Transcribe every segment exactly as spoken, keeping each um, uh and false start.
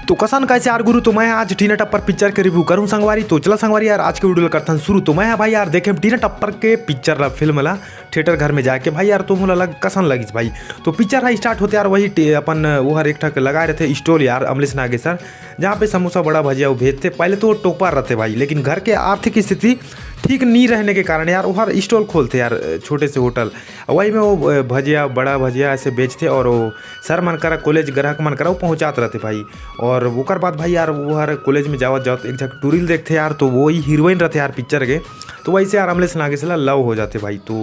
तो कसन कइसे यार गुरु, तो मैं आज टीना टप्पर पिक्चर के रिव्यू करूँ संगवारी। तो चला संगवारी यार, आज के वीडियो ला करथन शुरू। तो मैं हा भाई यार देखेंव टीना टप्पर के पिक्चर ला, फिल्म ला थिएटर घर में जाके। भाई यार तो मोला लग कसन लगिस भाई। तो पिक्चर हा स्टार्ट होथे यार, वही टे-, अपन वो हर एक ठक लगाए रहिथे स्टॉल यार, अमलेश नागेश सर, जहाँ पे समोसा, बड़ा, भजिया वो बेचथे। पहले तो वो टोपर रहिथे भाई, लेकिन घर के आर्थिक स्थिति ठीक नहीं रहने के कारण यार वो हर स्टॉल खोलथे यार, छोटे से होटल। वही में वो, अ, भजिया, बड़ा भजिया ऐसे बेचथे और वो सर मन करा, कॉलेज ग्राहक मन करा वो पहुँचात रहिथे भाई। और ओकर बाद भाई यार वो हर कॉलेज में जावत जावत एक झक टूरी ल देखथे यार, तो वही हीरोइन रहिथे यार पिक्चर के। तो वैसे यार अमलेश नागेश ला लव हो जाथे भाई, तो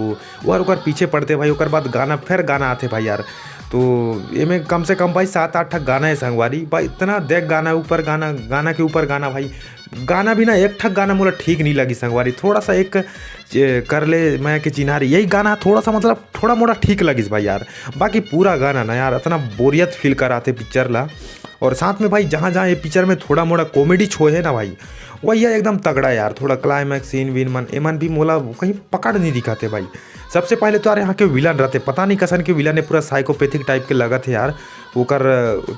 वो हर ओकर पीछे पड़थे भाई। ओकर बाद गाना, फिर गाना आथे भाई यार। तो एमे कम से कम भाई सात आठ ठक गाना है संगवारी भाई, इतना देख गाना ऊपर गाना, गाना के ऊपर गाना भाई। गाना भी ना एक ठक गाना मोला ठीक नहीं लगिस संगवारी। थोड़ा सा एक चे-, कर ले मैं के चिन्हारी, यही गाना थोड़ा सा मतलब थोड़ा मोड़ा ठीक लगिस भाई यार। बाकी पूरा गाना ना यार इतना बोरियत फील कराथे पिक्चर ला। और साथ में भाई जहाँ जहाँ ये पिक्चर में थोड़ा मोड़ा कॉमेडी छो है ना भाई, वही है एकदम तगड़ा यार। थोड़ा क्लाइमैक्स सीन वीन मन, एमन भी मोला कहीं पकड़ नहीं दिखाते भाई। सबसे पहले तो यार यहाँ के विलन रहिथे, पता नहीं कसन के विलन है, पूरा साइकोपैथिक टाइप के लगथे यार। ओकर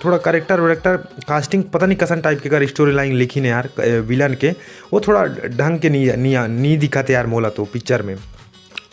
थोड़ा करेक्टर वरेक्टर कास्टिंग पता नहीं कसन टाइप के कर स्टोरी लाइन लिखिन है यार, अ, विलन के वो थोड़ा ढंग के नहीं, नहीं, नहीं दिखाथे यार मोला तो पिक्चर में।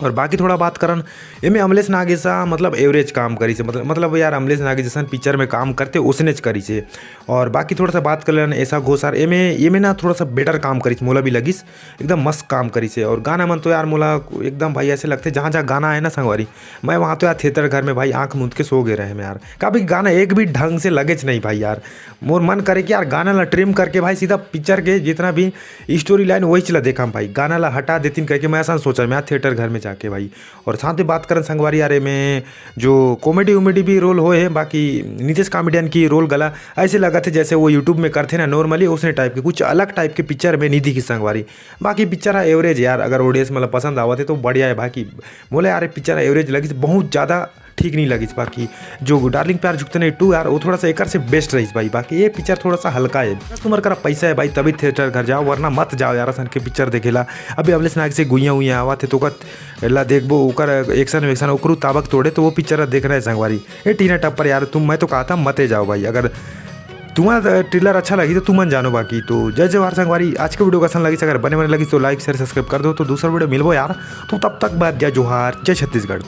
और बाकी थोड़ा बात करन, एमे अमलेश नागेश हा मतलब एवरेज काम करिसे, मतलब, मतलब यार अमलेश नागेश जैसन पिक्चर में काम करथे ओसनेच करिसे। और बाकी थोड़ा सा बात कर लेन ईशा घोष यार, एमे, एमे ना थोड़ा सा बेटर काम करिसे, मोला भी लगिस एकदम मस्त काम करिसे। और गाना मन तो यार मोला एकदम भाई ऐसे लगथे, जहाँ जहाँ गाना आए ना संगवारी, मैं वहाँ तो यार थिएटर घर में भाई आँख मूंद के सो गए रहेंव यार। काबर गाना एक भी ढंग से लगेच नहीं भाई यार। मोर मन करे कि यार गाना ला ट्रिम करके भाई सीधा पिक्चर के जितना भी स्टोरी लाइन वही ला देखम भाई, गाना ला हटा देतिन करके मैं ऐसा सोचेंव यार थिएटर घर में जाके भाई। और साथ में बात करन संगवारी यार, एमे जो कॉमेडी वॉमेडी भी रोल होए है, बाकी नितेश कॉमेडियन के रोल गला ऐसे लगथे जैसे वो YouTube में करथे ना नॉर्मली, ओसने टाइप के कुछ अलग टाइप के पिक्चर में नहीं दिखिस संगवारी। बाकी पिक्चर हा एवरेज यार, अगर ऑडियंस मतलब पसंद आवत है तो बढ़िया है। बाकी मोला यार पिक्चर हा एवरेज लगिस, बहुत ज़्यादा ठीक नहीं लगिस। बाकी जो डार्लिंग प्यार झुकते नहीं टू यार, वो थोड़ा सा एकर से बेस्ट रहिस भाई। बाकी ये पिक्चर थोड़ा सा हल्का है, बस तुम्हर करा पैसा है भाई तभी थिएटर घर जाओ, वरना मत जाओ यार असन के पिक्चर देखे ला। अभी अमलेश नागेश के गुइयाँ उइयाँ आवत है तो ओकर ला देखबो, ओकर एक्शन वैक्शन ओकरू ताबक तोड़े तो वो पिक्चर ला देखना है संगवारी। ए टीना टप्पर यार तुम, मैं तो कहा था मते जाओ भाई, अगर तुम्हारा ट्रेलर अच्छा लगी तो तुमन जानो। बाकी तो जय जवाहर संगवारी, आज के वीडियो कसन लगिस, अगर बने बने लगिस तो लाइक शेयर सब्सक्राइब कर दो। तो दूसरा वीडियो मिलबो यार, तो तब तक बाय जय जोहार, जय छत्तीसगढ़।